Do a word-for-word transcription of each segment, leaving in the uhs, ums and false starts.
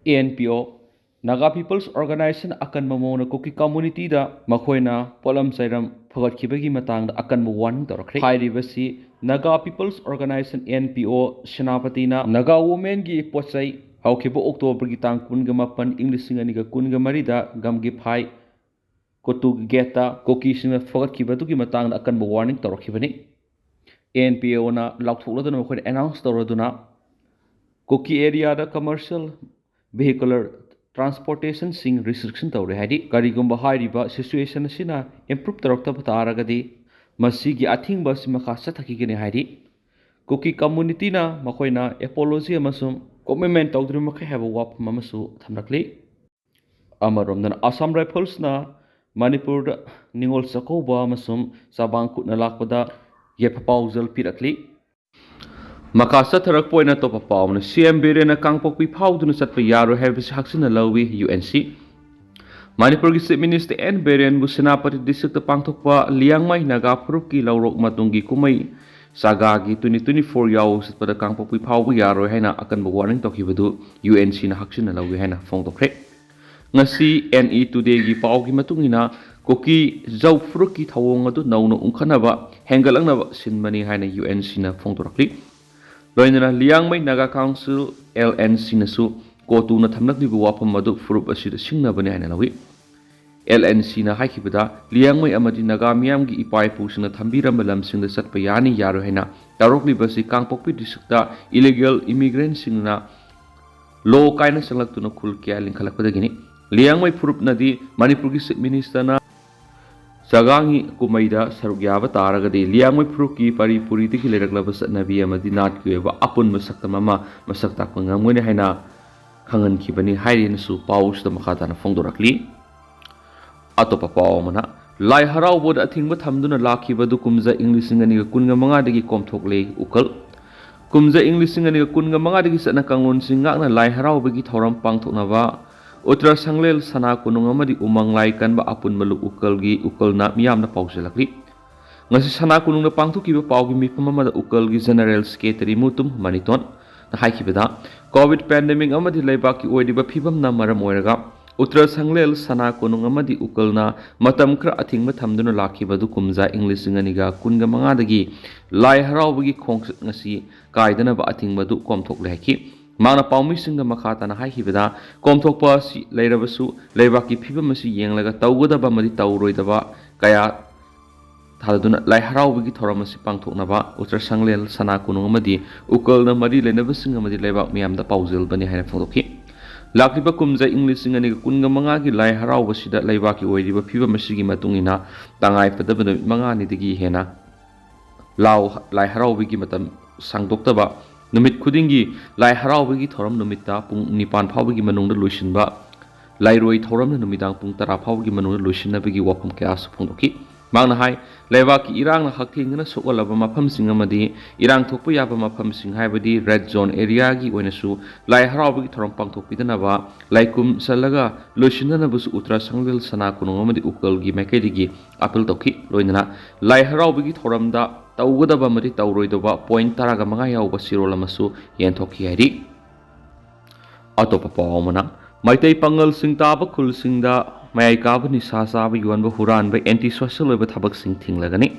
A N P ꯑꯣ, Naga People's Organization ꯑꯀꯟꯕ ꯃꯑꯣꯡꯗ ꯀꯨꯀꯤ ꯀꯝꯃꯨꯅꯤꯇꯤꯗ ꯃꯈꯣꯏꯅ ꯄꯣꯠꯂꯝ ꯆꯩꯔꯝ ꯐꯒꯠꯈꯤꯕꯒꯤ ꯃꯇꯥꯡꯗ ꯑꯀꯟꯕ ꯋꯥꯔꯅꯤꯡ ꯇꯧꯔꯛꯈ꯭ꯔꯦ꯫ ꯍꯥꯏꯔꯤꯕꯁꯤ Naga People's Organization, N P ꯑꯣ, ꯁꯦꯅꯥꯄꯇꯤꯅ ꯅꯥꯒꯥ ꯋꯨꯃꯦꯟꯒꯤ ꯄꯣꯠ ꯆꯩ ꯍꯧꯈꯤꯕ ꯑꯣꯛꯇꯣꯕꯔꯒꯤ ꯇꯥꯡ ꯀꯨꯟꯒ ꯃꯥꯄꯟ, ꯏꯪ ꯂꯤꯁꯤꯡ ꯑꯅꯤꯒ ꯀꯨꯟꯒ ꯃꯔꯤꯗ ꯒꯝꯒꯤꯐꯥꯏ ꯀꯣꯇꯨꯒꯤ ꯒꯦꯠꯇ ꯀꯨꯀꯤꯁꯤꯡꯅ ꯐꯒꯠꯈꯤꯕꯗꯨꯒꯤ ꯃꯇꯥꯡꯗ ꯑꯀꯟꯕ ꯋꯥꯔꯅꯤꯡ ꯇꯧꯔꯛꯈꯤꯕꯅꯤ꯫ ꯑꯦ ꯑꯦꯟ ꯄꯤ ꯑꯣꯅ ꯂꯥꯎꯊꯣꯛꯂꯗꯨꯅ ꯃꯈꯣꯏꯅ ꯑꯦꯅꯥꯎꯟꯁ ꯇꯧꯔꯗꯨꯅ ꯀꯨꯀꯤ ꯑꯦꯔꯤꯌꯥꯗ ꯀꯃꯔꯁꯤꯌꯦꯜ ꯚꯦꯍꯤꯀꯨꯂꯔ ꯇ꯭ꯔꯥꯟꯁꯄꯣꯔꯇꯦꯁꯟꯁꯤꯡ ꯔꯤꯁꯇ꯭ꯔꯤꯛꯁꯟ ꯇꯧꯔꯦ ꯍꯥꯏꯔꯤ꯫ ꯀꯔꯤꯒꯨꯝꯕ ꯍꯥꯏꯔꯤꯕ ꯁꯤꯆꯨꯋꯦꯁꯟ ꯑꯁꯤꯅ ꯏꯝꯄ꯭ꯔꯨꯞ ꯇꯧꯔꯛꯇꯕ ꯇꯥꯔꯒꯗꯤ ꯃꯁꯤꯒꯤ ꯑꯊꯤꯡꯕ ꯑꯁꯤ ꯃꯈꯥ ꯆꯠꯊꯈꯤꯒꯅꯤ ꯍꯥꯏꯔꯤ꯫ ꯀꯨꯀꯤ ꯀꯝꯃꯨꯅꯤꯇꯤꯅ ꯃꯈꯣꯏꯅ ꯑꯦꯄꯣꯂꯣꯖꯤ ꯑꯃꯁꯨꯡ ꯀꯣꯃꯤꯠꯃꯦꯟ ꯇꯧꯗ꯭ꯔꯤꯕ ꯃꯈꯩ ꯍꯥꯏꯕ ꯋꯥꯐꯝ ꯑꯃꯁꯨ ꯊꯝꯂꯛꯂꯤ꯫ ꯑꯃꯔꯣꯝꯗꯅ ꯑꯁꯥꯝ ꯔꯥꯏꯐꯜꯁꯅ ꯃꯅꯤꯄꯨꯔꯗ ꯅꯤꯉꯣꯜ ꯆꯥꯛꯀꯧꯕ ꯑꯃꯁꯨꯡ ꯆꯥꯕꯥꯡ ꯀꯨꯠꯅ ꯂꯥꯛꯄꯗ ꯌꯥꯏꯐ ꯄꯥꯎꯖꯦꯜ ꯄꯤꯔꯛꯂꯤ꯫ ꯃꯈꯥ ꯆꯠꯊꯔꯛꯄ ꯑꯣꯏꯅ ꯑꯇꯣꯞꯄ ꯄꯥꯎ ꯑꯃꯅ, ꯁꯤ ꯑꯦꯝ ꯕꯤꯔꯦꯟꯅ ꯀꯥꯡꯄꯣꯛꯄꯤ ꯐꯥꯎꯗꯨꯅ ꯆꯠꯄ ꯌꯥꯔꯣꯏ ꯍꯥꯏꯕꯁꯤ ꯍꯛꯆꯤꯟꯅ ꯂꯧꯏ ꯌꯨ ꯑꯦꯟ ꯁꯤ꯫ ꯃꯅꯤꯄꯨꯔꯒꯤ ꯆꯤꯐ ꯃꯤꯅꯤꯁꯇꯔ ꯑꯦꯟ ꯕꯤꯔꯦꯟꯕꯨ ꯁꯦꯅꯥꯄꯇꯤ ꯗꯤꯁꯇ꯭ꯔꯤꯛꯇ ꯄꯥꯡꯊꯣꯛꯄ ꯂꯤꯌꯥꯡꯃꯩ ꯅꯥꯒꯥ ꯐꯨꯔꯨꯞꯀꯤ ꯂꯧꯔꯣꯛ ꯃꯇꯨꯡꯒꯤ ꯀꯨꯝꯍꯩ ꯆꯥꯒꯥꯒꯤ ꯇ꯭ꯋꯦꯟꯇꯤ ꯇ꯭ꯋꯦꯟꯇꯤ ꯐꯣꯔ ꯌꯥꯎꯕ ꯆꯠꯄꯗ ꯀꯥꯡꯄꯣꯛꯄꯤ ꯐꯥꯎꯕ ꯌꯥꯔꯣꯏ ꯍꯥꯏꯅ ꯑꯀꯟꯕ ꯋꯥꯔꯅꯤꯡ ꯇꯧꯈꯤꯕꯗꯨ ꯌꯨ ꯑꯦꯟ ꯁꯤꯅ ꯍꯛꯆꯤꯟꯅ ꯂꯧꯏ ꯍꯥꯏꯅ ꯐꯣꯡꯗꯣꯛꯈ꯭ꯔꯦ꯫ ꯉꯁꯤ ꯑꯦꯟ ꯏ ꯇꯨꯗꯦꯒꯤ ꯄꯥꯎꯒꯤ ꯃꯇꯨꯡ ꯏꯟꯅ, ꯀꯨꯀꯤ ꯖꯧ ꯐꯨꯔꯨꯞꯀꯤ ꯊꯧꯑꯣꯡ ꯑꯗꯨ ꯅꯧꯅ ꯎꯪꯈꯠꯅꯕ ꯍꯦꯟꯒꯠꯂꯛꯅꯕ ꯁꯤꯟꯕꯅꯤ ꯍꯥꯏꯅ ꯌꯨ ꯑꯦꯟ ꯁꯤꯅ ꯐꯣꯡꯗꯣꯔꯛꯂꯤ꯫ ꯂꯣꯏꯅꯅ Liangmai Naga council, L N ꯁꯤꯅꯁꯨ ꯀꯣꯇꯨꯅ ꯊꯝꯂꯛꯂꯤꯕ ꯋꯥꯐꯝ ꯑꯗꯨ ꯐꯨꯔꯨꯞ ꯑꯁꯤꯗ ꯁꯤꯡꯅꯕꯅꯤ ꯍꯥꯏꯅ ꯂꯧꯏ꯫ ꯑꯦꯜ ꯑꯦꯟ ꯁꯤꯅ ꯍꯥꯏꯈꯤꯕꯗ, ꯂꯤꯌꯥꯡꯃꯩ ꯑꯃꯗꯤ ꯅꯥꯒꯥ ꯃꯤꯌꯥꯝꯒꯤ ꯏꯄꯥ ꯏꯄꯨꯁꯤꯡꯅ ꯊꯝꯕꯤꯔꯝꯕ ꯂꯝꯁꯤꯡꯗ ꯆꯠꯄ ꯌꯥꯅꯤ ꯌꯥꯔꯣꯏ ꯍꯥꯏꯅ ꯇꯧꯔꯛꯂꯤꯕ ꯑꯁꯤ ꯀꯥꯡꯄꯣꯛꯄꯤ ꯗꯤꯁꯇ꯭ꯔꯤꯛꯇ ꯏꯂꯤꯒꯦꯜ ꯏꯃꯤꯒ꯭ꯔꯦꯟꯁꯤꯡꯅ ꯂꯣ ꯀꯥꯏꯅ ꯆꯪꯂꯛꯇꯨꯅ ꯈꯨꯜ ꯀꯌꯥ ꯂꯤꯡꯈꯠꯂꯛꯄꯗꯒꯤꯅꯤ꯫ ꯂꯤꯌꯥꯡꯃꯩ ꯐꯨꯔꯨꯞꯅꯗꯤ ꯃꯅꯤꯄꯨꯔꯒꯤ ꯆꯤꯐ ꯃꯤꯅꯤꯁꯇꯔꯅ ꯆꯥꯒꯥꯡꯒꯤ ꯀꯨꯝꯍꯩꯗ ꯁꯔꯨꯛ ꯌꯥꯕ ꯇꯥꯔꯒꯗꯤ ꯂꯤꯌꯥꯡꯃꯩ ꯐꯨꯔꯨꯞꯀꯤ ꯄꯔꯤ ꯄꯨꯔꯤꯗꯒꯤ ꯂꯩꯔꯛꯂꯕ ꯆꯠꯅꯕꯤ ꯑꯃꯗꯤ ꯅꯥꯠꯀꯤ ꯑꯣꯏꯕ ꯑꯄꯨꯟꯕ ꯁꯛꯇꯝ ꯑꯃ ꯃꯁꯛ ꯇꯥꯛꯄ ꯉꯝꯒꯅꯤ ꯍꯥꯏꯅ ꯈꯪꯍꯟꯈꯤꯕꯅꯤ ꯍꯥꯏꯔꯤꯅꯁꯨ ꯄꯥꯎꯁꯤꯗ ꯃꯈꯥ ꯇꯥꯅ ꯐꯣꯡꯗꯣꯔꯛꯂꯤ꯫ ꯑꯇꯣꯞꯄ ꯄꯥꯎ ꯑꯃꯅ, ꯂꯥꯏ ꯍꯔꯥꯎꯕꯗ ꯑꯊꯤꯡꯕ ꯊꯝꯗꯨꯅ ꯂꯥꯛꯈꯤꯕꯗꯨ ꯀꯨꯝꯖꯥ ꯏꯪ ꯂꯤꯁꯤꯡ ꯑꯅꯤꯒ ꯀꯨꯟꯒ ꯃꯉꯥꯗꯒꯤ ꯀꯣꯝꯊꯣꯛꯂꯦ ꯎꯀꯜ꯫ ꯀꯨꯝꯖꯥ ꯏꯪ ꯂꯤꯁꯤꯡ ꯑꯅꯤꯒ ꯀꯨꯟꯒ ꯃꯉꯥꯗꯒꯤ ꯆꯠꯅ ꯀꯥꯡꯂꯣꯟꯁꯤꯡ ꯉꯥꯛꯅ ꯂꯥꯏ ꯍꯔꯥꯎꯕꯒꯤ ꯊꯧꯔꯝ ꯄꯥꯡꯊꯣꯛꯅꯕ ꯎꯠꯇ꯭ꯔ ꯁꯪꯂꯦꯜ ꯁꯅꯥ ꯀꯣꯅꯨꯡ ꯑꯃꯗꯤ ꯎꯃꯪ ꯂꯥꯏ ꯀꯟꯕ ꯑꯄꯨꯟꯕ ꯂꯨꯞ ꯎꯀꯜꯒꯤ ꯎꯀꯜꯅ ꯃꯤꯌꯥꯝꯅ ꯄꯥꯎꯖꯦꯜꯂꯛꯂꯤ꯫ ꯉꯁꯤ ꯁꯅꯥ ꯀꯣꯅꯨꯡꯗ ꯄꯥꯡꯊꯣꯛꯈꯤꯕ ꯄꯥꯎꯒꯤ ꯃꯤꯐꯝ ꯑꯃꯗ ꯎꯀꯜꯒꯤ general secretary Mutum ꯃꯅꯤꯇꯣꯟ, ꯍꯥꯏꯈꯤꯕꯗ, COVID pandemic ꯑꯃꯗꯤ ꯂꯩꯕꯥꯛꯀꯤ ꯑꯣꯏꯔꯤꯕ ꯐꯤꯕꯝꯅ ꯃꯔꯝ ꯑꯣꯏꯔꯒ ꯎꯠꯇꯔ ꯁꯪꯂꯦꯜ, ꯁꯅꯥ ꯀꯣꯅꯨꯡ ꯑꯃꯗꯤ ꯎꯀꯜꯅ ꯃꯇꯝ ꯈꯔ ꯑꯊꯤꯡꯕ ꯊꯝꯗꯨꯅ ꯂꯥꯛꯈꯤꯕ ꯑꯗꯨ ꯀꯨꯝꯖꯥ ꯏꯪ ꯂꯤꯁꯤꯡ ꯑꯅꯤꯒ ꯀꯨꯟꯒ ꯃꯉꯥꯗꯒꯤ ꯂꯥꯏ ꯍꯔꯥꯎꯕꯒꯤ ꯈꯣꯡꯆꯠ ꯉꯁꯤ ꯀꯥꯏꯗꯅꯕ ꯑꯊꯤꯡꯕ ꯑꯗꯨ ꯀꯣꯝꯊꯣꯛꯂꯦ ꯍꯥꯏꯈꯤ꯫ ꯃꯍꯥꯛꯅ ꯄꯥꯎꯃꯤꯁꯤꯡꯗ ꯃꯈꯥ ꯇꯥꯅ ꯍꯥꯏꯈꯤꯕꯗ, ꯀꯣꯝꯊꯣꯛꯄ ꯑꯁꯤ ꯂꯩꯔꯕꯁꯨ ꯂꯩꯕꯥꯛꯀꯤ ꯐꯤꯕꯝ ꯑꯁꯤ ꯌꯦꯡꯂꯒ ꯇꯧꯒꯗꯕ ꯑꯃꯗꯤ ꯇꯧꯔꯣꯏꯗꯕ ꯀꯌꯥ ꯊꯥꯗꯗꯨꯅ ꯂꯥꯏ ꯍꯔꯥꯎꯕꯒꯤ ꯊꯧꯔꯝ ꯑꯁꯤ ꯄꯥꯡꯊꯣꯛꯅꯕ ꯎꯠꯇꯔ ꯁꯪꯂꯦꯜ, ꯁꯅꯥ ꯀꯣꯅꯨꯡ ꯑꯃꯗꯤ ꯎꯀꯜꯅ ꯃꯔꯤ ꯂꯩꯅꯕꯁꯤꯡ ꯑꯃꯗꯤ ꯂꯩꯕꯥꯛ ꯃꯤꯌꯥꯝꯗ ꯄꯥꯎꯖꯦꯜꯕꯅꯤ ꯍꯥꯏꯅ ꯐꯣꯡꯗꯣꯛꯈꯤ꯫ ꯂꯥꯛꯂꯤꯕ ꯀꯨꯝꯖꯥ ꯏꯪ ꯂꯤꯁꯤꯡ ꯑꯅꯤꯒ ꯀꯨꯟꯒ ꯃꯉꯥꯒꯤ ꯂꯥꯏ ꯍꯔꯥꯎꯕꯁꯤꯗ ꯂꯩꯕꯥꯛꯀꯤ ꯑꯣꯏꯔꯤꯕ ꯐꯤꯕꯝ ꯑꯁꯤꯒꯤ ꯃꯇꯨꯡ ꯏꯟꯅ ꯇꯉꯥꯏ ꯐꯗꯕ ꯅꯨꯃꯤꯠ ꯃꯉꯥꯅꯤꯗꯒꯤ ꯍꯦꯟꯅ ꯂꯥꯎ-, ꯂꯥꯏ ꯍꯔꯥꯎꯕꯒꯤ ꯃꯇꯝ ꯁꯥꯡꯗꯣꯛꯇꯕ, ꯅꯨꯃꯤꯠ ꯈꯨꯗꯤꯡꯒꯤ ꯂꯥꯏ ꯍꯔꯥꯎꯕꯒꯤ ꯊꯧꯔꯝ ꯅꯨꯃꯤꯠꯇ ꯄꯨꯡ ꯅꯤꯄꯥꯟ ꯐꯥꯎꯕꯒꯤ ꯃꯅꯨꯡꯗ ꯂꯣꯏꯁꯤꯟꯕ, ꯂꯥꯏꯔꯣꯏ ꯊꯧꯔꯝꯅ ꯅꯨꯃꯤꯗꯥꯡ ꯄꯨꯡ ꯇꯔꯥ ꯐꯥꯎꯕꯒꯤ ꯃꯅꯨꯡꯗ ꯂꯣꯏꯁꯤꯟꯅꯕꯒꯤ ꯋꯥꯐꯝ ꯀꯌꯥꯁꯨ ꯐꯣꯡꯗꯣꯛꯈꯤ꯫ ꯃꯍꯥꯛꯅ ꯍꯥꯏ, ꯂꯩꯕꯥꯛꯀꯤ ꯏꯔꯥꯡꯅ ꯍꯛꯊꯦꯡꯅꯅ ꯁꯣꯛꯍꯜꯂꯕ ꯃꯐꯝꯁꯤꯡ ꯑꯃꯗꯤ ꯏꯔꯥꯡ ꯊꯣꯛꯄ ꯌꯥꯕ ꯃꯐꯝꯁꯤꯡ, ꯍꯥꯏꯕꯗꯤ ꯔꯦꯗ ꯖꯣꯟ ꯑꯦꯔꯤꯌꯥꯒꯤ ꯑꯣꯏꯅꯁꯨ ꯂꯥꯏ ꯍꯔꯥꯎꯕꯒꯤ ꯊꯧꯔꯝ ꯄꯥꯡꯊꯣꯛꯄꯤꯗꯅꯕ ꯂꯥꯏꯀꯨꯝ ꯆꯜꯂꯒ ꯂꯣꯏꯁꯤꯟꯅꯅꯕꯁꯨ ꯎꯇ꯭ꯔꯥ ꯁꯪꯂꯦꯜ, ꯁꯅꯥ ꯀꯣꯅꯨꯡ ꯑꯃꯗꯤ ꯎꯀꯜꯒꯤ ꯃꯥꯏꯀꯩꯗꯒꯤ ꯑꯥꯄꯤꯜ ꯇꯧꯈꯤ꯫ ꯂꯣꯏꯅꯅ ꯂꯥꯏ ꯍꯔꯥꯎꯕꯒꯤ ꯊꯧꯔꯝꯗ ꯇꯧꯒꯗꯕ ꯑꯃꯗꯤ ꯇꯧꯔꯣꯏꯗꯕ ꯄꯣꯏꯟꯠ ꯇꯔꯥꯒ ꯃꯉꯥ ꯌꯥꯎꯕ ꯆꯦꯔꯣꯜ ꯑꯃꯁꯨ ꯌꯦꯟꯊꯣꯛꯈꯤ ꯍꯥꯏꯔꯤ꯫ ꯑꯇꯣꯞꯄ ꯄꯥꯎ ꯑꯃꯅ, ꯃꯩꯇꯩ ꯄꯥꯉꯜꯁꯤꯡ ꯇꯥꯕ ꯈꯨꯜꯁꯤꯡꯗ ꯃꯌꯥꯏ ꯀꯥꯕ ꯅꯤꯁꯥ ꯆꯥꯕ, ꯌꯣꯟꯕ, ꯍꯨꯔꯥꯟꯕ, ꯑꯦꯟꯇꯤ ꯁꯣꯁꯦꯜ ꯑꯣꯏꯕ ꯊꯕꯛꯁꯤꯡ ꯊꯤꯡꯂꯒꯅꯤ꯫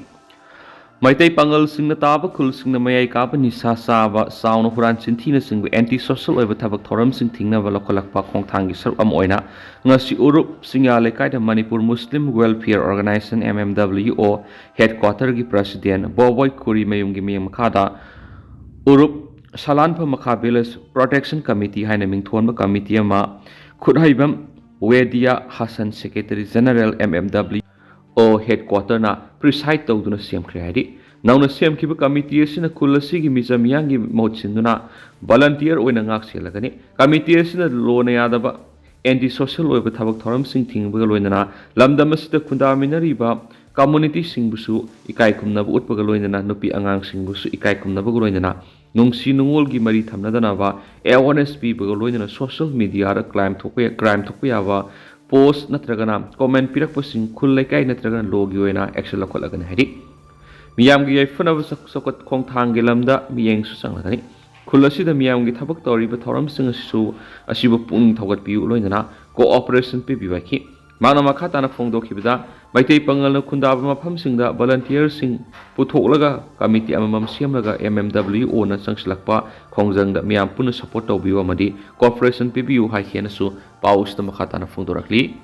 ꯃꯩꯇꯩ ꯄꯥꯉꯜꯁꯤꯡꯅ ꯇꯥꯕ ꯈꯨꯜꯁꯤꯡꯗ ꯃꯌꯥꯏ ꯀꯥꯕ ꯅꯤꯁꯥ ꯆꯥꯕ, ꯆꯥꯎꯅ ꯍꯨꯔꯥꯟ ꯆꯤꯟꯊꯤꯅꯆꯤꯡꯕ ꯑꯦꯟꯇꯤ ꯁꯣꯁꯦꯜ ꯑꯣꯏꯕ ꯊꯕꯛ ꯊꯧꯔꯝꯁꯤꯡ ꯊꯤꯡꯅꯕ ꯂꯧꯈꯠꯂꯛꯄ ꯈꯣꯡꯊꯥꯡꯒꯤ ꯁꯔꯨꯛ ꯑꯃ ꯑꯣꯏꯅ ꯉꯁꯤ ꯎꯔꯨꯞ ꯆꯤꯡꯌꯥ ꯂꯩꯀꯥꯏꯗ Manipur Muslim welfare organisation, M M W O, ꯍꯦꯗꯀ꯭ꯋꯥꯇꯔꯒꯤ ꯄ꯭ꯔꯁꯤꯗꯦꯟ ꯕꯣꯕꯣꯏ ꯈꯨꯔꯤꯃꯌꯨꯝꯒꯤ ꯃꯤꯠꯌꯦꯡ ꯃꯈꯥꯗ ꯎꯔꯨꯞ ꯁꯂꯥꯟꯐꯝ ꯃꯈꯥ ꯚꯤꯂꯦꯖ ꯄ꯭ꯔꯣꯇꯦꯛꯁꯟ ꯀꯃꯤꯇꯤ ꯍꯥꯏꯅ ꯃꯤꯡꯊꯣꯟꯕ ꯀꯃꯤꯇꯤ ꯑꯃ, Khutheibam Wedia Hasan, secretary general, M M W O ꯍꯦꯗꯀ꯭ꯋꯥꯇꯔꯅ ꯄ꯭ꯔꯤꯁꯥꯏꯗ ꯇꯧꯗꯨꯅ ꯁꯦꯝꯈ꯭ꯔꯦ ꯍꯥꯏꯔꯤ꯫ ꯅꯧꯅ ꯁꯦꯝꯈꯤꯕ ꯀꯃꯤꯇꯤ ꯑꯁꯤꯅ ꯈꯨꯜ ꯑꯁꯤꯒꯤ ꯃꯤꯆꯝ ꯃꯤꯌꯥꯝꯒꯤ ꯃꯍꯨꯠ ꯁꯤꯟꯗꯨꯅ ꯚꯣꯂꯟꯇꯤꯌꯔ ꯑꯣꯏꯅ ꯉꯥꯛ ꯁꯦꯜꯂꯒꯅꯤ꯫ ꯀꯃꯤꯇꯤ ꯑꯁꯤꯅ ꯂꯣꯅ ꯌꯥꯗꯕ, ꯑꯦꯟꯇꯤ ꯁꯣꯁꯦꯜ ꯑꯣꯏꯕ ꯊꯕꯛ ꯊꯧꯔꯝꯁꯤꯡ ꯊꯤꯡꯕꯒ ꯂꯣꯏꯅꯅ ꯂꯝꯗꯝ ꯑꯁꯤꯗ ꯈꯨꯟꯗꯥꯃꯤꯟꯅꯔꯤꯕ ꯀꯝꯃꯨꯅꯤꯇꯤꯁꯤꯡꯕꯨꯁꯨ ꯏꯀꯥꯏ ꯈꯨꯝꯅꯕ ꯎꯠꯄꯒ ꯂꯣꯏꯅꯅ ꯅꯨꯄꯤ ꯑꯉꯥꯡꯁꯤꯡꯕꯨꯁꯨ ꯏꯀꯥꯏ ꯈꯨꯝꯅꯕꯒ ꯂꯣꯏꯅꯅ ꯅꯨꯡꯁꯤ ꯅꯨꯡꯉꯣꯜꯒꯤ ꯃꯔꯤ ꯊꯝꯅꯗꯅꯕ ꯑꯦꯋꯥꯔꯅꯦꯁ ꯄꯤꯕꯒ ꯂꯣꯏꯅꯅ ꯁꯣꯁꯦꯜ ꯃꯤꯗꯤꯌꯥꯗ ꯀ꯭ꯔꯥꯏꯝ ꯊꯣꯛꯄ ꯌꯥ-, ꯀ꯭ꯔꯥꯏꯝ ꯊꯣꯛꯄ ꯌꯥꯕ ꯄꯣꯁ ꯅꯠꯇ꯭ꯔꯒꯅ ꯀꯣꯃꯦꯟ ꯄꯤꯔꯛꯄꯁꯤꯡ ꯈꯨꯜ ꯂꯩꯀꯥꯏ ꯅꯠꯇ꯭ꯔꯒꯅ ꯂꯣꯒꯤ ꯑꯣꯏꯅ ꯑꯦꯛꯁꯟ ꯂꯧꯈꯠꯂꯒꯅꯤ ꯍꯥꯏꯔꯤ꯫ ꯃꯤꯌꯥꯝꯒꯤ ꯌꯥꯏꯐꯅꯕ ꯆꯥꯎ-, ꯆꯥꯎꯈꯠ ꯈꯣꯡꯊꯥꯡꯒꯤ ꯂꯝꯗ ꯃꯤꯠꯌꯦꯡꯁꯨ ꯆꯪꯂꯒꯅꯤ꯫ ꯈꯨꯜ ꯑꯁꯤꯗ ꯃꯤꯌꯥꯝꯒꯤ ꯊꯕꯛ ꯇꯧꯔꯤꯕ ꯊꯧꯔꯝꯁꯤꯡ ꯑꯁꯤꯁꯨ, ꯑꯁꯤꯕꯨ ꯄꯨꯛꯅꯤꯡ ꯊꯧꯒꯠꯄꯤꯌꯨ ꯂꯣꯏꯅꯅ cooperation ꯄꯤꯕꯤꯌꯨ ꯍꯥꯏꯈꯤ꯫ ꯃꯍꯥꯛꯅ ꯃꯈꯥ ꯇꯥꯅ ꯐꯣꯡꯗꯣꯛꯈꯤꯕꯗ, ꯃꯩꯇꯩ ꯄꯥꯉꯜꯅ ꯈꯨꯟꯗꯥꯕ ꯃꯐꯝꯁꯤꯡꯗ volunteerꯁꯤꯡ ꯄꯨꯊꯣꯛꯂꯒ committee ꯑꯃꯃꯝ ꯁꯦꯝꯂꯒ M M W Oꯅ ꯆꯪꯁꯤꯜꯂꯛꯄ ꯈꯣꯡꯖꯪꯗ ꯃꯤꯌꯥꯝ ꯄꯨꯟꯅ support ꯇꯧꯕꯤꯌꯨ ꯑꯃꯗꯤ cooperation ꯄꯤꯕꯤꯌꯨ ꯍꯥꯏꯈꯤ ꯍꯥꯏꯅꯁꯨ ꯄꯥꯎ ꯑꯁꯤꯗ ꯃꯈꯥ ꯇꯥꯅ ꯐꯣꯡꯗꯣꯔꯛꯂꯤ꯫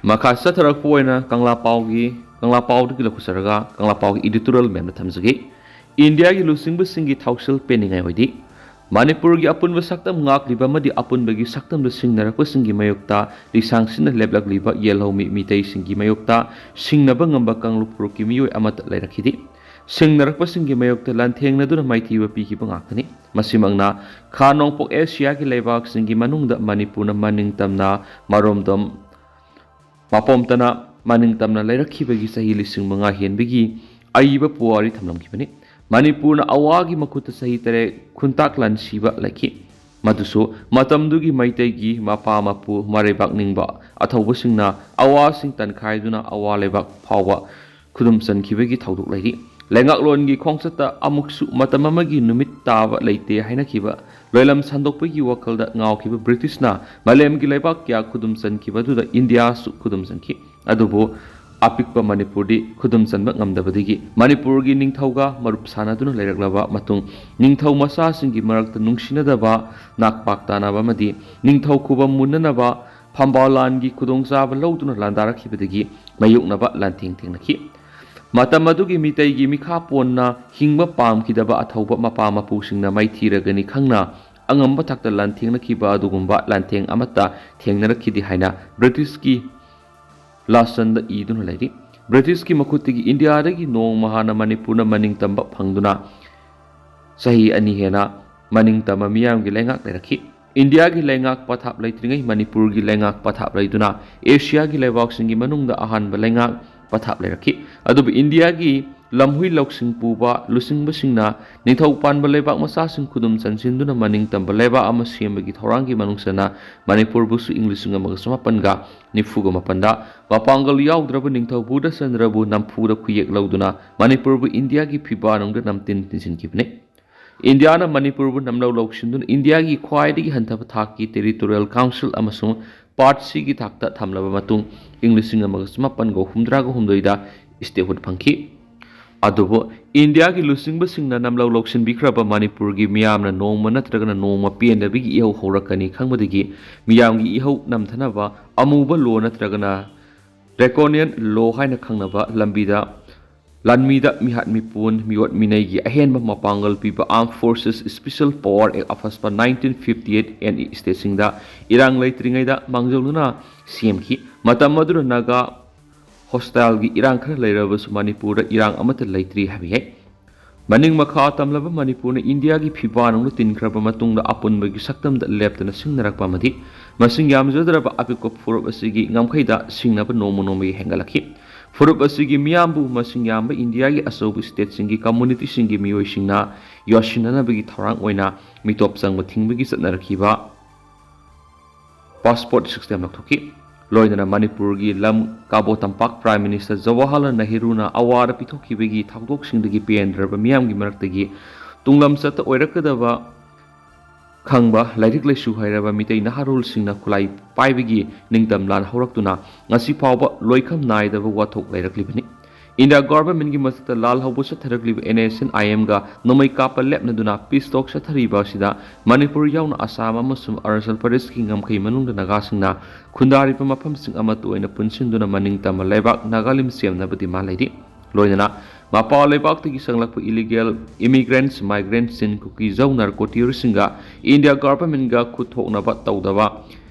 ꯃꯈꯥ ꯆꯠꯊꯔꯛꯄ ꯑꯣꯏꯅ ꯀꯪꯂꯥ ꯄꯥꯎꯒꯤ, ꯀꯪꯂꯥ ꯄꯥꯎꯗꯒꯤ ꯂꯧꯈꯠꯆꯔꯒ ꯀꯪꯂꯥ ꯄꯥꯎꯒꯤ editorial ꯃꯌꯥꯝꯗ ꯊꯝꯖꯒꯦ꯫ ꯏꯟꯗꯤꯌꯥꯒꯤ ꯂꯨꯆꯤꯡꯕꯁꯤꯡꯒꯤ ꯊꯧꯁꯤꯜ ꯄꯦꯟꯅꯤꯡꯉꯥꯏ ꯑꯣꯏꯗꯦ꯫ ꯃꯅꯤꯄꯨꯔꯒꯤ ꯑꯄꯨꯟꯕ ꯁꯛꯇꯝ ꯉꯥꯛꯂꯤꯕ ꯑꯃꯗꯤ ꯑꯄꯨꯟꯕꯒꯤ ꯁꯛꯇꯝꯗ ꯁꯤꯡꯅꯔꯛꯄꯁꯤꯡꯒꯤ ꯃꯥꯌꯣꯛꯇ ꯂꯤꯁꯥꯡꯁꯤꯟꯅ ꯂꯦꯞꯂꯛꯂꯤꯕ ꯌꯦꯜꯍꯧꯃꯤ ꯃꯤꯇꯩꯁꯤꯡꯒꯤ ꯃꯥꯌꯣꯛꯇ ꯁꯤꯡꯅꯕ ꯉꯝꯕ ꯀꯥꯡꯂꯨꯞ ꯐꯨꯔꯨꯞꯀꯤ ꯃꯤꯑꯣꯏ ꯑꯃꯠꯇ ꯂꯩꯔꯛꯈꯤꯗꯦ꯫ ꯁꯤꯡꯅꯔꯛꯄꯁꯤꯡꯒꯤ ꯃꯥꯌꯣꯛꯇ ꯂꯥꯟꯊꯦꯡꯅꯗꯨꯅ ꯃꯥꯏꯊꯤꯕ ꯄꯤꯈꯤꯕ ꯉꯥꯛꯇꯅꯤ꯫ ꯃꯁꯤꯃꯛꯅ ꯈꯥ ꯅꯣꯡꯄꯣꯛ ꯑꯦꯁꯤꯌꯥꯒꯤ ꯂꯩꯕꯥꯛꯁꯤꯡꯒꯤ ꯃꯅꯨꯡꯗ ꯃꯅꯤꯄꯨꯔꯅ ꯃꯅꯤꯡ ꯇꯝꯅ ꯃꯔꯣꯝꯗꯣꯝ ꯃꯄꯣꯝꯇꯅ ꯃꯅꯤꯡ ꯇꯝꯅ ꯂꯩꯔꯛꯈꯤꯕꯒꯤ ꯆꯍꯤ ꯂꯤꯁꯤꯡ ꯃꯉꯥ ꯍꯦꯟꯕꯒꯤ ꯑꯏꯕ ꯄꯨꯋꯥꯔꯤ ꯊꯝꯂꯝꯈꯤꯕꯅꯤ꯫ ꯃꯅꯤꯄꯨꯔꯅ ꯑꯋꯥꯒꯤ ꯃꯈꯨꯠꯇ ꯆꯍꯤ ꯇꯔꯦꯠ ꯈꯨꯟꯇꯥꯛ ꯂꯥꯟꯁꯤꯕ ꯂꯩꯈꯤ꯫ ꯃꯗꯨꯁꯨ ꯃꯇꯝꯗꯨꯒꯤ ꯃꯩꯇꯩꯒꯤ ꯃꯄꯥ ꯃꯄꯨ ꯃꯔꯩꯕꯥꯛ ꯅꯤꯡꯕ ꯑꯊꯧꯕꯁꯤꯡꯅ ꯑꯋꯥꯁꯤꯡ ꯇꯟꯈꯥꯏꯗꯨꯅ ꯑꯋꯥ ꯂꯩꯕꯥꯛ ꯐꯥꯎꯕ ꯈꯨꯗꯨꯝ ꯆꯟꯈꯤꯕꯒꯤ ꯊꯧꯗꯣꯛ ꯂꯩꯔꯤ꯫ ꯂꯩꯉꯥꯛꯂꯣꯟꯒꯤ ꯈꯣꯡꯆꯠꯇ ꯑꯃꯨꯛꯁꯨ ꯃꯇꯝ ꯑꯃꯒꯤ ꯅꯨꯃꯤꯠ ꯇꯥꯕ ꯂꯩꯇꯦ ꯍꯥꯏꯅꯈꯤꯕ ꯂꯣꯏꯂꯝ ꯁꯟꯗꯣꯛꯄꯒꯤ ꯋꯥꯈꯜꯗ ꯉꯥꯎꯈꯤꯕ ꯕ꯭ꯔꯤꯇꯤꯁꯅ ꯃꯥꯂꯦꯝꯒꯤ ꯂꯩꯕꯥꯛ ꯀꯌꯥ ꯈꯨꯗꯨꯝ ꯆꯟꯈꯤꯕ ꯑꯗꯨꯗ ꯏꯟꯗꯤꯌꯥꯁꯨ ꯈꯨꯗꯨꯝ ꯆꯟꯈꯤ꯫ ꯑꯗꯨꯕꯨ ꯑꯄꯤꯛꯄ ꯃꯅꯤꯄꯨꯔꯗꯤ ꯈꯨꯗꯨꯝ ꯆꯟꯕ ꯉꯝꯗꯕꯗꯒꯤ ꯃꯅꯤꯄꯨꯔꯒꯤ ꯅꯤꯡꯊꯧꯒ ꯃꯔꯨꯞ ꯁꯥꯟꯅꯗꯨꯅ ꯂꯩꯔꯛꯂꯕ ꯃꯇꯨꯡ ꯅꯤꯡꯊꯧ ꯃꯆꯥꯁꯤꯡꯒꯤ ꯃꯔꯛꯇ ꯅꯨꯡꯁꯤꯅꯗꯕ, ꯅꯥꯛꯄꯥꯛ ꯇꯥꯅꯕ ꯑꯃꯗꯤ ꯅꯤꯡꯊꯧ ꯈꯨꯕꯝ ꯃꯨꯟꯅꯅꯕ ꯐꯝꯕꯥꯜ ꯂꯥꯟꯒꯤ ꯈꯨꯗꯣꯡꯆꯥꯕ ꯂꯧꯗꯨꯅ ꯂꯥꯟꯗꯥꯔꯛꯈꯤꯕꯗꯒꯤ ꯃꯥꯌꯣꯛꯅꯕ ꯂꯥꯟꯊꯦꯡ ꯊꯦꯡꯅꯈꯤ꯫ ꯃꯇꯝ ꯑꯗꯨꯒꯤ ꯃꯤꯇꯩꯒꯤ ꯃꯤꯈꯥ ꯄꯣꯟꯅ ꯍꯤꯡꯕ ꯄꯥꯝꯈꯤꯗꯕ ꯑꯊꯧꯕ ꯃꯄꯥ ꯃꯄꯨꯁꯤꯡꯅ ꯃꯥꯏꯊꯤꯔꯒꯅꯤ ꯈꯪꯅ ꯑꯉꯝꯕ ꯊꯥꯛꯇ ꯂꯥꯟꯊꯦꯡꯅꯈꯤꯕ ꯑꯗꯨꯒꯨꯝꯕ ꯂꯥꯟꯊꯦꯡ ꯑꯃꯠꯇ ꯊꯦꯡꯅꯔꯛꯈꯤꯗꯦ ꯍꯥꯏꯅ ꯕ꯭ꯔꯤꯇꯤꯁꯀꯤ ꯂꯥꯁꯟꯗ ꯏꯗꯨꯅ ꯂꯩꯔꯤ꯫ ꯕ꯭ꯔꯤꯇꯤꯁꯀꯤ ꯃꯈꯨꯠꯇꯒꯤ ꯏꯟꯗꯤꯌꯥꯗꯒꯤ ꯅꯣꯡꯃ ꯍꯥꯟꯅ ꯃꯅꯤꯄꯨꯔꯅ ꯃꯅꯤꯡ ꯇꯝꯕ ꯐꯪꯗꯨꯅ ꯆꯍꯤ ꯑꯅꯤ ꯍꯦꯟꯅ ꯃꯅꯤꯡ ꯇꯝꯕ ꯃꯤꯌꯥꯝꯒꯤ ꯂꯩꯉꯥꯛ ꯂꯩꯔꯛꯈꯤ꯫ ꯏꯟꯗꯤꯌꯥꯒꯤ ꯂꯩꯉꯥꯛ ꯄꯊꯥꯞ ꯂꯩꯇ꯭ꯔꯤꯉꯩ ꯃꯅꯤꯄꯨꯔꯒꯤ ꯂꯩꯉꯥꯛ ꯄꯊꯥꯞ ꯂꯩꯗꯨꯅ ꯑꯦꯁꯤꯌꯥꯒꯤ ꯂꯩꯕꯥꯛꯁꯤꯡꯒꯤ ꯃꯅꯨꯡꯗ ꯑꯍꯥꯟꯕ ꯂꯩꯉꯥꯛ ꯄꯊꯥꯞ ꯂꯩꯔꯛꯈꯤ꯫ ꯑꯗꯨꯕꯨ ꯏꯟꯗꯤꯌꯥꯒꯤ ꯂꯝꯍꯨꯏ ꯂꯧꯁꯤꯡ ꯄꯨꯕ ꯂꯨꯆꯤꯡꯕꯁꯤꯡꯅ ꯅꯤꯡꯊꯧ ꯄꯥꯟꯕ ꯂꯩꯕꯥꯛ ꯃꯆꯥꯁꯤꯡ ꯈꯨꯗꯨꯝ ꯆꯟꯁꯤꯟꯗꯨꯅ ꯃꯅꯤꯡ ꯇꯝꯕ ꯂꯩꯕꯥꯛ ꯑꯃ ꯁꯦꯝꯕꯒꯤ ꯊꯧꯔꯥꯡꯒꯤ ꯃꯅꯨꯡ ꯆꯟꯅ ꯃꯅꯤꯄꯨꯔꯕꯨꯁꯨ ꯏꯪ ꯂꯤꯁꯤꯡ ꯑꯃꯒ ꯆꯃꯥꯄꯟꯒ ꯅꯤꯐꯨꯒ ꯃꯥꯄꯟꯗ ꯃꯄꯥꯡꯒꯜ ꯌꯥꯎꯗ꯭ꯔꯕ ꯅꯤꯡꯊꯧ ꯕꯨꯙꯆꯟꯗ꯭ꯔꯕꯨ ꯅꯝꯐꯨꯗ ꯈꯨꯌꯦꯛ ꯂꯧꯗꯨꯅ ꯃꯅꯤꯄꯨꯔꯕꯨ ꯏꯟꯗꯤꯌꯥꯒꯤ ꯐꯤꯕꯥ ꯅꯨꯡꯗ ꯅꯝꯇꯤꯟ ꯇꯤꯟꯁꯤꯟꯈꯤꯕꯅꯤ꯫ ꯏꯟꯗꯤꯌꯥꯅ ꯃꯅꯤꯄꯨꯔꯕꯨ ꯅꯝꯂꯧ ꯂꯧꯁꯤꯟꯗꯨꯅ ꯏꯟꯗꯤꯌꯥꯒꯤ ꯈ꯭ꯋꯥꯏꯗꯒꯤ ꯍꯟꯊꯕ ꯊꯥꯛꯀꯤ territorial council ꯑꯃꯁꯨꯡ part Cꯒꯤ ꯊꯥꯛꯇ ꯊꯝꯂꯕ ꯃꯇꯨꯡ, ꯏꯪ ꯂꯤꯁꯤꯡ ꯑꯃꯒ ꯆꯃꯥꯄꯟꯒ ꯍꯨꯝꯗ꯭ꯔꯥꯒ ꯍꯨꯝꯗꯣꯏꯗ statehood ꯐꯪꯈꯤ꯫ ꯑꯗꯨꯕꯨ ꯏꯟꯗꯤꯌꯥꯒꯤ ꯂꯨꯆꯤꯡꯕꯁꯤꯡꯅ ꯅꯝꯂꯧ ꯂꯧꯁꯤꯟꯕꯤꯈ꯭ꯔꯕ ꯃꯅꯤꯄꯨꯔꯒꯤ ꯃꯤꯌꯥꯝꯅ ꯅꯣꯡꯃ ꯅꯠꯇ꯭ꯔꯒꯅ ꯅꯣꯡꯃ ꯄꯦꯟꯗꯕꯒꯤ ꯏꯍꯧ ꯍꯧꯔꯛꯀꯅꯤ ꯈꯪꯕꯗꯒꯤ ꯃꯤꯌꯥꯝꯒꯤ ꯏꯍꯧ ꯅꯝꯊꯅꯕ ꯑꯃꯨꯕ law ꯅꯠꯇ꯭ꯔꯒꯅ draconian law ꯍꯥꯏꯅ ꯈꯪꯅꯕ ꯂꯝꯕꯤꯗ ꯂꯥꯟꯃꯤꯗ ꯃꯤꯍꯥꯠ ꯃꯤꯄꯨꯟ, ꯃꯤꯑꯣꯠ ꯃꯤꯅꯩꯒꯤ ꯑꯍꯦꯟꯕ ꯃꯄꯥꯡꯒꯜ ꯄꯤꯕ Armed Forces Special Power Act of Aspa nineteen fifty eight N E stateꯁꯤꯡꯗ ꯏꯔꯥꯡ ꯂꯩꯇ꯭ꯔꯤꯉꯩꯗ ꯃꯥꯡꯖꯧꯅꯅ ꯁꯦꯝꯈꯤ꯫ ꯃꯇꯝ ꯑꯗꯨꯗ ꯅꯥꯒꯥ hostileꯒꯤ ꯏꯔꯥꯡ ꯈꯔ ꯂꯩꯔꯕꯁꯨ ꯃꯅꯤꯄꯨꯔꯗ ꯏꯔꯥꯡ ꯑꯃꯠꯇ ꯂꯩꯇ꯭ꯔꯤ ꯍꯥꯏꯕ ꯌꯥꯏ꯫ ꯃꯅꯤꯡ ꯃꯈꯥ ꯇꯝꯂꯕ ꯃꯅꯤꯄꯨꯔꯅ ꯏꯟꯗꯤꯌꯥꯒꯤ ꯐꯤꯕꯥꯟ ꯑꯃꯗ ꯇꯤꯟꯈ꯭ꯔꯕ ꯃꯇꯨꯡꯗ ꯑꯄꯨꯟꯕꯒꯤ ꯁꯛꯇꯝꯗ ꯂꯦꯞꯇꯅ ꯁꯤꯡꯅꯔꯛꯄ ꯑꯃꯗꯤ ꯃꯁꯤꯡ ꯌꯥꯝꯖꯗ꯭ꯔꯕ ꯑꯄꯤꯛꯄ ꯐꯨꯔꯨꯞ ꯑꯁꯤꯒꯤ ꯉꯝꯈꯩꯗ ꯁꯤꯡꯅꯕ ꯅꯣꯡꯃ ꯅꯣꯡꯃꯒꯤ ꯍꯦꯟꯒꯠꯂꯛꯈꯤ꯫ ꯐꯨꯔꯨꯞ ꯑꯁꯤꯒꯤ ꯃꯤꯌꯥꯝꯕꯨ ꯃꯁꯤꯡ ꯌꯥꯝꯕ ꯏꯟꯗꯤꯌꯥꯒꯤ ꯑꯆꯧꯕ stateꯁꯤꯡꯒꯤ communityꯁꯤꯡꯒꯤ ꯃꯤꯑꯣꯏꯁꯤꯡꯅ ꯌꯣꯠꯁꯤꯟꯅꯅꯕꯒꯤ ꯊꯧꯔꯥꯡ ꯑꯣꯏꯅ ꯃꯤꯇꯣꯞ ꯆꯪꯕ ꯊꯤꯡꯕꯒꯤ ꯆꯠꯅꯔꯛꯈꯤꯕ passport system ꯂꯧꯊꯣꯛꯈꯤ꯫ ꯂꯣꯏꯅꯅ ꯃꯅꯤꯄꯨꯔꯒꯤ ꯂꯝ ꯀꯥꯕꯣ ꯇꯝꯄꯥꯛ Prime Minister ꯖꯋꯥꯍꯔꯂꯥꯜ ꯅꯦꯍꯔꯨꯅ ꯑꯋꯥꯗ ꯄꯤꯊꯣꯛꯈꯤꯕꯒꯤ ꯊꯧꯗꯣꯛꯁꯤꯡꯗꯒꯤ ꯄꯦꯟꯗ꯭ꯔꯕ ꯃꯤꯌꯥꯝꯒꯤ ꯃꯔꯛꯇꯒꯤ ꯇꯨꯡꯂꯝꯆꯠꯇ ꯑꯣꯏꯔꯛꯀꯗꯕ ꯈꯪꯕ, ꯂꯥꯏꯔꯤꯛ ꯂꯥꯏꯁꯨ ꯍꯩꯔꯕ ꯃꯤꯇꯩ ꯅꯍꯥꯔꯣꯜꯁꯤꯡꯅ ꯈꯨꯠꯂꯥꯏ ꯄꯥꯏꯕꯒꯤ ꯅꯤꯡꯇꯝ ꯂꯥꯟ ꯍꯧꯔꯛꯇꯨꯅ ꯉꯁꯤ ꯐꯥꯎꯕ ꯂꯣꯏꯈꯝ ꯅꯥꯏꯗꯕ ꯋꯥꯊꯣꯛ ꯂꯩꯔꯛꯂꯤꯕꯅꯤ꯫ ꯏꯟꯗꯤꯌꯥ governmentꯀꯤ ꯃꯊꯛꯇ ꯂꯥꯜ ꯍꯧꯕ ꯆꯠꯊꯔꯛꯂꯤꯕ N S and I Mꯒ ꯅꯣꯡꯃꯩ ꯀꯥꯞꯄ ꯂꯦꯞꯅꯗꯨꯅ peace talk ꯆꯠꯊꯔꯤꯕ ꯑꯁꯤꯗ ꯃꯅꯤꯄꯨꯔ ꯌꯥꯎꯅ ꯑꯁꯥꯝ ꯑꯃꯁꯨꯡ ꯑꯔꯨꯅꯥꯆꯜ ꯄ꯭ꯔꯗꯦꯁꯀꯤ ꯉꯝꯈꯩ ꯃꯅꯨꯡꯗ ꯅꯥꯒꯥꯁꯤꯡꯅ ꯈꯨꯟꯗꯥꯔꯤꯕ ꯃꯐꯝꯁꯤꯡ ꯑꯃꯠꯇ ꯑꯣꯏꯅ ꯄꯨꯟꯁꯤꯟꯗꯨꯅ ꯃꯅꯤꯡ ꯇꯝꯕ ꯂꯩꯕꯥꯛ ꯅꯥꯒꯥꯂꯦꯟ ꯁꯦꯝꯅꯕ demand ꯂꯩꯔꯤ꯫ ꯂꯣꯏꯅꯅ ꯃꯄꯥꯟ ꯂꯩꯕꯥꯛꯇꯒꯤ ꯆꯪꯂꯛꯄ illegal immigrants, migrants, ꯆꯤꯟ, ꯀꯨꯀꯤ, ꯖꯧ, narco terroristꯁꯤꯡꯒ ꯏꯟꯗꯤꯌꯥ governmentꯒ ꯈꯨꯠ ꯊꯣꯛꯅꯕ ꯇꯧꯗꯕ,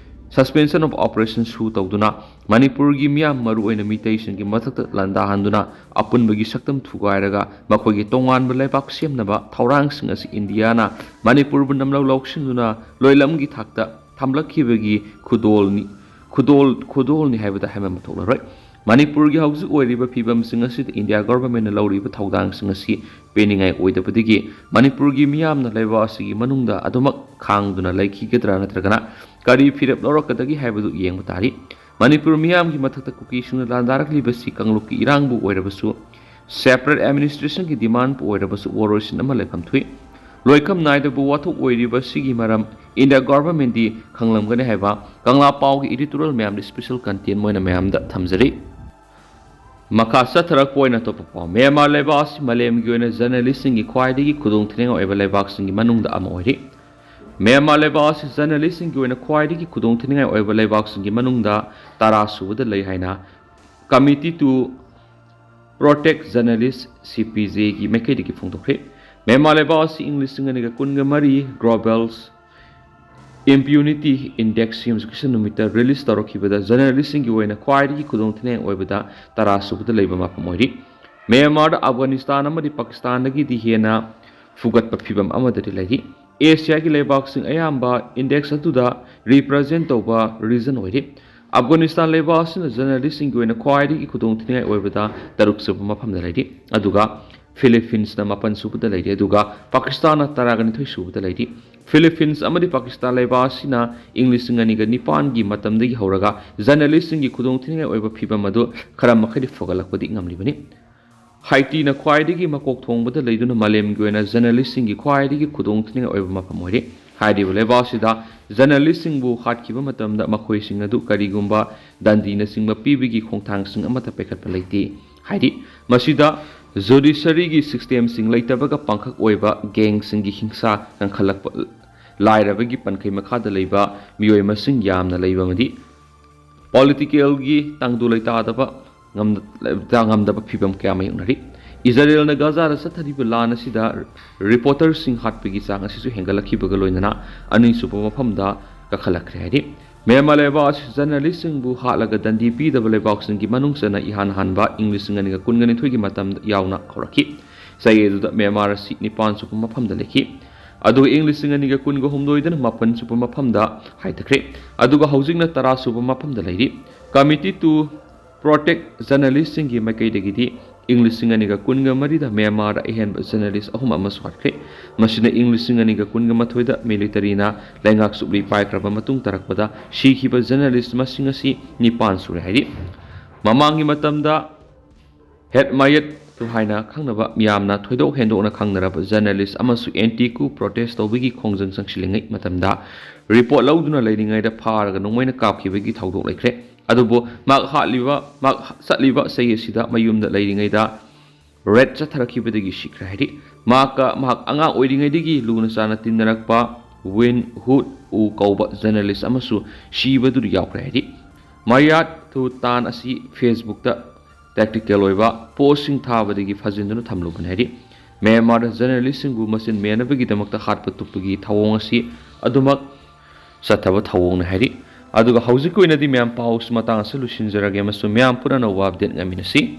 suspension of operation ꯁꯨ ꯇꯧꯗꯨꯅ ꯃꯅꯤꯄꯨꯔꯒꯤ ꯃꯤꯌꯥꯝ, ꯃꯔꯨꯑꯣꯏꯅ ꯃꯤꯇꯩꯁꯤꯡꯒꯤ ꯃꯊꯛꯇ ꯂꯥꯟꯗꯥꯍꯟꯗꯨꯅ ꯑꯄꯨꯟꯕꯒꯤ ꯁꯛꯇꯝ ꯊꯨꯒꯥꯏꯔꯒ ꯃꯈꯣꯏꯒꯤ ꯇꯣꯉꯥꯟꯕ ꯂꯩꯕꯥꯛ ꯁꯦꯝꯅꯕ ꯊꯧꯔꯥꯡꯁꯤꯡ ꯑꯁꯤ ꯏꯟꯗꯤꯌꯥꯅ ꯃꯅꯤꯄꯨꯔꯕꯨ ꯅꯝꯂꯧ ꯂꯧꯁꯤꯟꯗꯨꯅ ꯂꯣꯏꯂꯝꯒꯤ ꯊꯥꯛꯇ ꯊꯝꯂꯛꯈꯤꯕꯒꯤ ꯈꯨꯗꯣꯜꯅꯤ, ꯈꯨꯗꯣꯜ, ꯈꯨꯗꯣꯜꯅꯤ ꯍꯥꯏꯕꯗ ꯍꯥꯏꯃꯟꯕ ꯊꯣꯛꯂꯔꯣꯏ꯫ ꯃꯅꯤꯄꯨꯔꯒꯤ ꯍꯧꯖꯤꯛ ꯑꯣꯏꯔꯤꯕ ꯐꯤꯕꯝꯁꯤꯡ ꯑꯁꯤꯗ ꯏꯟꯗꯤꯌꯥ governmentꯅ ꯂꯧꯔꯤꯕ ꯊꯧꯗꯥꯡꯁꯤꯡ ꯑꯁꯤ ꯄꯦꯟꯅꯤꯡꯉꯥꯏ ꯑꯣꯏꯗꯕꯗꯒꯤ ꯃꯅꯤꯄꯨꯔꯒꯤ ꯃꯤꯌꯥꯝꯅ ꯂꯩꯕꯥꯛ ꯑꯁꯤꯒꯤ ꯃꯅꯨꯡꯗ ꯑꯗꯨꯃꯛ ꯈꯥꯡꯗꯨꯅ ꯂꯩꯈꯤꯒꯗ꯭ꯔꯥ ꯅꯠꯇ꯭ꯔꯒꯅ ꯀꯔꯤ ꯐꯤꯔꯦꯞ ꯂꯧꯔꯛꯀꯗꯒꯦ ꯍꯥꯏꯕꯗꯨ ꯌꯦꯡꯕ ꯇꯥꯔꯤ꯫ ꯃꯅꯤꯄꯨꯔ ꯃꯤꯌꯥꯝꯒꯤ ꯃꯊꯛꯇ ꯀꯨꯀꯤꯁꯤꯡꯅ ꯂꯥꯟꯗꯥꯔꯛꯂꯤꯕꯁꯤ ꯀꯥꯡꯂꯨꯞꯀꯤ ꯏꯔꯥꯡꯕꯨ ꯑꯣꯏꯔꯕꯁꯨ, separate administrationꯒꯤ demandꯕꯨ ꯑꯣꯏꯔꯕꯁꯨ ꯋꯥꯔꯣꯏꯁꯤꯟ ꯑꯃ ꯂꯩꯐꯝ ꯊꯣꯛꯏ꯫ ꯂꯣꯏꯈꯝ ꯅꯥꯏꯗꯕ ꯋꯥꯊꯣꯛ ꯑꯣꯏꯔꯤꯕ ꯁꯤꯒꯤ ꯃꯔꯝ ꯏꯟꯗꯤꯌꯥ ꯒꯣꯚꯔꯟꯃꯦꯟꯠꯗꯤ ꯈꯪꯂꯝꯒꯅꯤ ꯍꯥꯏꯕ ꯀꯪꯂꯥ ꯄꯥꯎꯒꯤ editorial ꯃꯌꯥꯝꯗ special content ꯑꯣꯏꯅ ꯃꯌꯥꯝꯗ ꯊꯝꯖꯔꯤ꯫ ꯃꯈꯥ ꯆꯠꯊꯔꯛꯄ ꯑꯣꯏꯅ ꯑꯇꯣꯞꯄ ꯄꯥꯎ, ꯃ꯭ꯌꯥꯟꯃꯥꯔ ꯂꯩꯕꯥꯛ ꯑꯁꯤ ꯃꯥꯂꯦꯝꯒꯤ ꯑꯣꯏꯅ ꯖꯔꯅꯦꯂꯤꯁꯁꯤꯡꯒꯤ ꯈ꯭ꯋꯥꯏꯗꯒꯤ ꯈꯨꯗꯣꯡꯊꯤꯅꯤꯡꯉꯥꯏ ꯑꯣꯏꯕ ꯂꯩꯕꯥꯛꯁꯤꯡꯒꯤ ꯃꯅꯨꯡꯗ ꯑꯃ ꯑꯣꯏꯔꯤ꯫ ꯃ꯭ꯌꯥꯟꯃꯥꯔ ꯂꯩꯕꯥꯛ ꯑꯁꯤ ꯖꯔꯅꯦꯂꯤꯁꯁꯤꯡꯒꯤ ꯑꯣꯏꯅ ꯈ꯭ꯋꯥꯏꯗꯒꯤ ꯈꯨꯗꯣꯡꯊꯤꯅꯤꯡꯉꯥꯏ ꯑꯣꯏꯕ ꯂꯩꯕꯥꯛꯁꯤꯡꯒꯤ ꯃꯅꯨꯡꯗ ꯇꯔꯥ ꯁꯨꯕꯗ ꯂꯩ ꯍꯥꯏꯅ Committee to Protect Journalists, C P J ꯒꯤ ꯃꯥꯏꯀꯩꯗꯒꯤ ꯐꯣꯡꯗꯣꯛꯈ꯭ꯔꯦ꯫ ꯃ꯭ꯌꯥꯟꯃꯥꯔ ꯂꯩꯕꯥꯛ ꯑꯁꯤ ꯏꯪ ꯂꯤꯁꯤꯡ ꯑꯅꯤꯒ ꯀꯨꯟꯒ ꯃꯔꯤ Global Impunity Index ꯍꯧꯖꯤꯛꯀꯤ ꯅꯨꯃꯤꯠꯇ release ꯇꯧꯔꯛꯈꯤꯕꯗ ꯖꯔꯅꯦꯂꯤꯁꯁꯤꯡꯒꯤ ꯑꯣꯏꯅ ꯈ꯭ꯋꯥꯏꯗꯒꯤ ꯈꯨꯗꯣꯡꯊꯤꯅꯤꯡꯉꯥꯏ ꯑꯣꯏꯕꯗ ꯇꯔꯥ ꯁꯨꯕꯗ ꯂꯩꯕ ꯃꯐꯝ ꯑꯣꯏꯔꯤ꯫ ꯃ꯭ꯌꯥꯟꯃꯥꯔꯗ ꯑꯐꯒꯥꯅꯤꯁꯇꯥꯟ ꯑꯃꯗꯤ ꯄꯥꯀꯤꯁꯇꯥꯟꯗꯒꯤꯗꯤ ꯍꯦꯟꯅ ꯐꯨꯒꯠꯄ ꯐꯤꯕꯝ ꯑꯃꯗꯗꯤ ꯂꯩꯔꯤ꯫ ꯑꯦꯁꯤꯌꯥꯒꯤ ꯂꯩꯕꯥꯛꯁꯤꯡ ꯑꯌꯥꯝꯕ index ꯑꯗꯨꯗ represent ꯇꯧꯕ region ꯑꯣꯏꯔꯤ꯫ ꯑꯐꯒꯥꯅꯤꯁꯇꯥꯟ ꯂꯩꯕꯥꯛ ꯑꯁꯤꯅ ꯖꯔꯅꯦꯂꯤꯁꯁꯤꯡꯒꯤ ꯑꯣꯏꯅ ꯈ꯭ꯋꯥꯏꯗꯒꯤ ꯈꯨꯗꯣꯡꯊꯤꯅꯤꯡꯉꯥꯏ ꯑꯣꯏꯕꯗ ꯇꯔꯨꯛ ꯁꯨꯕ ꯃꯐꯝꯗ ꯂꯩꯔꯤ, ꯑꯗꯨꯒ ꯐꯤꯂꯤꯄꯤꯟꯁꯅ ꯃꯥꯄꯟ ꯁꯨꯕꯗ ꯂꯩꯔꯤ, ꯑꯗꯨꯒ ꯄꯥꯀꯤꯁꯇꯥꯟꯅ ꯇꯔꯥꯒ ꯅꯤꯊꯣꯏ ꯁꯨꯕꯗ ꯂꯩꯔꯤ꯫ ꯐꯤꯂꯤꯄꯤꯟꯁ ꯑꯃꯗꯤ ꯄꯥꯀꯤꯁꯇꯥꯟ ꯂꯩꯕꯥꯛ ꯑꯁꯤꯅ ꯏꯪ ꯂꯤꯁꯤꯡ ꯑꯅꯤꯒ ꯅꯤꯄꯥꯟꯒꯤ ꯃꯇꯝꯗꯒꯤ ꯍꯧꯔꯒ ꯖꯔꯅꯦꯂꯤꯁꯁꯤꯡꯒꯤ ꯈꯨꯗꯣꯡꯊꯤꯅꯤꯡꯉꯥꯏ ꯑꯣꯏꯕ ꯐꯤꯕꯝ ꯑꯗꯨ ꯈꯔ ꯃꯈꯩꯗꯤ ꯐꯒꯠꯂꯛꯄꯗꯤ ꯉꯝꯂꯤꯕꯅꯤ꯫ ꯍꯥꯏꯇꯤꯅ ꯈ꯭ꯋꯥꯏꯗꯒꯤ ꯃꯀꯣꯛ ꯊꯣꯡꯕꯗ ꯂꯩꯗꯨꯅ ꯃꯥꯂꯦꯝꯒꯤ ꯑꯣꯏꯅ ꯖꯔꯅꯦꯂꯤꯁꯁꯤꯡꯒꯤ ꯈ꯭ꯋꯥꯏꯗꯒꯤ ꯈꯨꯗꯣꯡꯊꯤꯅꯤꯡꯉꯥꯏ ꯑꯣꯏꯕ ꯃꯐꯝ ꯑꯣꯏꯔꯤ꯫ ꯍꯥꯏꯔꯤꯕ ꯂꯩꯕꯥꯛ ꯑꯁꯤꯗ ꯖꯔꯅꯦꯂꯤꯁꯁꯤꯡꯕꯨ ꯍꯥꯠꯈꯤꯕ ꯃꯇꯝꯗ ꯃꯈꯣꯏꯁꯤꯡ ꯑꯗꯨ ꯀꯔꯤꯒꯨꯝꯕ ꯗꯟꯗꯤꯅꯆꯤꯡꯕ ꯄꯤꯕꯒꯤ ꯈꯣꯡꯊꯥꯡꯁꯤꯡ ꯑꯃꯠꯇ ꯄꯥꯏꯈꯠꯄ ꯂꯩꯇꯦ ꯍꯥꯏꯔꯤ꯫ ꯃꯁꯤꯗ ꯖꯨꯗꯤꯁꯔꯤꯒꯤ ꯁꯤꯁꯇꯦꯝꯁꯤꯡ ꯂꯩꯇꯕꯒ ꯄꯥꯡꯈꯛ ꯑꯣꯏꯕ ꯒꯦꯡꯁꯤꯡꯒꯤ ꯍꯤꯡꯁꯥ ꯀꯟꯈꯠꯂꯛꯄ, ꯂꯥꯏꯔꯕꯒꯤ ꯄꯟꯈꯩ ꯃꯈꯥꯗ ꯂꯩꯕ ꯃꯤꯑꯣꯏ ꯃꯁꯤꯡ ꯌꯥꯝꯅ ꯂꯩꯕ ꯑꯃꯗꯤ ꯄꯣꯂꯤꯇꯤꯀꯦꯜꯒꯤ ꯇꯪꯗꯨ ꯂꯩꯇꯥꯗꯕ ꯉꯝ-, ꯉꯝꯗꯕ ꯐꯤꯕꯝ ꯀꯌꯥ ꯃꯥꯌꯣꯛꯅꯔꯤ꯫ ꯏꯖꯔꯦꯜꯅ ꯒꯥꯖꯥꯗ ꯆꯠꯊꯔꯤꯕ ꯂꯥꯟ ꯑꯁꯤꯗ ꯔꯤꯄꯣꯔꯇꯔꯁꯤꯡ ꯍꯥꯠꯄꯒꯤ ꯆꯥꯡ ꯑꯁꯤꯁꯨ ꯍꯦꯟꯒꯠꯂꯛꯈꯤꯕꯒ ꯂꯣꯏꯅꯅ ꯑꯅꯤꯁꯨꯕ ꯃꯐꯝꯗ ꯀꯥꯈꯠꯂꯛꯈ꯭ꯔꯦ ꯍꯥꯏꯔꯤ꯫ ꯃ꯭ꯌꯥꯟꯃꯥꯔ ꯂꯩꯕꯥꯛ ꯑꯁꯤ ꯖꯔꯅꯦꯂꯤꯁꯁꯤꯡꯕꯨ ꯍꯥꯠꯂꯒ ꯗꯟꯗꯤ ꯄꯤꯗꯕ ꯂꯩꯕꯥꯛꯁꯤꯡꯒꯤ ꯃꯅꯨꯡ ꯆꯟꯅ ꯏꯍꯥꯟ ꯍꯥꯟꯕ ꯏꯪ ꯂꯤꯁꯤꯡ ꯑꯅꯤꯒ ꯀꯨꯟꯒ ꯅꯤꯊꯣꯏꯒꯤ ꯃꯇꯝꯗ ꯌꯥꯎꯅ ꯍꯧꯔꯛꯈꯤ꯫ ꯆꯍꯤ ꯑꯗꯨꯗ ꯃ꯭ꯌꯥꯟꯃꯥꯔ ꯑꯁꯤ ꯅꯤꯄꯥꯟ ꯁꯨꯕ ꯃꯐꯝꯗ ꯂꯩꯈꯤ꯫ ꯑꯗꯨꯒ ꯏꯪ ꯂꯤꯁꯤꯡ ꯑꯅꯤꯒ ꯀꯨꯟꯒ ꯍꯨꯝꯗꯣꯏꯗꯅ ꯃꯥꯄꯟ ꯁꯨꯕ ꯃꯐꯝꯗ ꯍꯥꯏꯊꯈ꯭ꯔꯦ꯫ ꯑꯗꯨꯒ ꯍꯧꯖꯤꯛꯅ ꯇꯔꯥ ꯁꯨꯕ ꯃꯐꯝꯗ ꯂꯩꯔꯤ꯫ Committee to Protect ꯖꯔꯅꯦꯂꯤꯁꯁꯤꯡꯒꯤ ꯃꯥꯏꯀꯩꯗꯒꯤꯗꯤ ꯏꯪ ꯂꯤꯁꯤꯡ ꯑꯅꯤꯒ ꯀꯨꯟꯒ ꯃꯔꯤꯗ ꯃ꯭ꯌꯥꯟꯃꯥꯔꯗ ꯑꯍꯦꯟꯕ ꯖꯔꯅꯦꯂꯤꯁ ꯑꯍꯨꯝ ꯑꯃꯁꯨ ꯍꯥꯠꯈ꯭ꯔꯦ꯫ ꯃꯁꯤꯅ ꯏꯪ ꯂꯤꯁꯤꯡ ꯑꯅꯤꯒ ꯀꯨꯟꯒ ꯃꯥꯊꯣꯏꯗ ꯃꯤꯂꯤꯇꯔꯤꯅ ꯂꯩꯉꯥꯛ ꯆꯨꯞꯂꯤ ꯄꯥꯏꯈ꯭ꯔꯕ ꯃꯇꯨꯡ ꯇꯥꯔꯛꯄꯗ ꯁꯤꯈꯤꯕ ꯖꯔꯅꯦꯂꯤꯁ ꯃꯁꯤꯡ ꯑꯁꯤ ꯅꯤꯄꯥꯟ ꯁꯨꯔꯦ ꯍꯥꯏꯔꯤ꯫ ꯃꯃꯥꯡꯒꯤ ꯃꯇꯝꯗ ꯍꯦꯠꯃꯥꯌꯦꯠ ꯍꯥꯏꯅ ꯈꯪꯅꯕ ꯃꯤꯌꯥꯝꯅ ꯊꯣꯏꯗꯣꯛ ꯍꯦꯟꯗꯣꯛꯅ ꯈꯪꯅꯔꯕ ꯖꯔꯅꯦꯂꯤꯁ ꯑꯃꯁꯨ ꯑꯦꯟꯇꯤ ꯀꯨ ꯄ꯭ꯔꯣꯇꯦꯁ ꯇꯧꯕꯒꯤ ꯈꯣꯡꯖꯪ ꯆꯪꯁꯤꯜꯂꯤꯉꯩ ꯃꯇꯝꯗ ꯔꯤꯄꯣꯔꯠ ꯂꯧꯗꯨꯅ ꯂꯩꯔꯤꯉꯩꯗ ꯐꯥꯔꯒ ꯅꯣꯡꯃꯩꯅ ꯀꯥꯞꯈꯤꯕꯒꯤ ꯊꯧꯗꯣꯛ ꯂꯩꯈ꯭ꯔꯦ꯫ ꯑꯗꯨꯕꯨ ꯃꯍꯥꯛ ꯍꯥꯠꯂꯤꯕ, ꯃꯍꯥꯛ ꯆꯠꯂꯤꯕ ꯆꯍꯤ ꯑꯁꯤꯗ ꯃꯌꯨꯝꯗ ꯂꯩꯔꯤꯉꯩꯗ ꯔꯦꯠ ꯆꯠꯊꯔꯛꯈꯤꯕꯗꯒꯤ ꯁꯤꯈ꯭ꯔꯦ ꯍꯥꯏꯔꯤ꯫ ꯃꯍꯥꯛꯀ ꯃꯍꯥꯛ ꯑꯉꯥꯡ ꯑꯣꯏꯔꯤꯉꯩꯗꯒꯤ ꯂꯨꯅ ꯆꯥꯟꯅ ꯇꯤꯟꯅꯔꯛꯄ ꯋꯤꯟ ꯍꯨꯠ ꯎ ꯀꯧꯕ ꯖꯔꯅꯦꯂꯤꯁ ꯑꯃꯁꯨ ꯁꯤꯕꯗꯨꯗ ꯌꯥꯎꯈ꯭ꯔꯦ ꯍꯥꯏꯔꯤ꯫ ꯃꯥꯔꯤꯌꯥꯠ ꯊꯨ ꯇꯥꯟ ꯑꯁꯤ ꯐꯦꯁꯕꯨꯛꯇ ꯇꯦꯛꯇꯤꯀꯦꯜ ꯑꯣꯏꯕ ꯄꯣꯁꯁꯤꯡ ꯊꯥꯕꯗꯒꯤ ꯐꯥꯖꯤꯟꯗꯨꯅ ꯊꯝꯂꯨꯕꯅꯤ ꯍꯥꯏꯔꯤ꯫ ꯃ꯭ꯌꯥꯟꯃꯥꯔꯗ ꯖꯔꯅꯦꯂꯤꯁꯁꯤꯡꯕꯨ ꯃꯆꯤꯟ ꯃꯦꯟꯅꯕꯒꯤꯗꯃꯛꯇ ꯍꯥꯠꯄ ꯇꯨꯞꯄꯒꯤ ꯊꯧꯑꯣꯡ ꯑꯁꯤ ꯑꯗꯨꯃꯛ ꯆꯠꯊꯕ ꯊꯧꯑꯣꯡꯅꯤ ꯍꯥꯏꯔꯤ꯫ ꯑꯗꯨꯒ ꯍꯧꯖꯤꯛꯀꯤ ꯑꯣꯏꯅꯗꯤ ꯃꯌꯥꯝ ꯄꯥꯎꯁꯤ ꯃꯇꯥꯡ ꯑꯁꯤ ꯂꯣꯏꯁꯤꯟꯖꯔꯒꯦ ꯑꯃꯁꯨꯡ ꯃꯌꯥꯝ ꯄꯨꯟꯅ ꯑꯅꯧꯕ ꯑꯞꯗꯦꯠ ꯉꯥꯏꯃꯤꯟꯅꯁꯤ꯫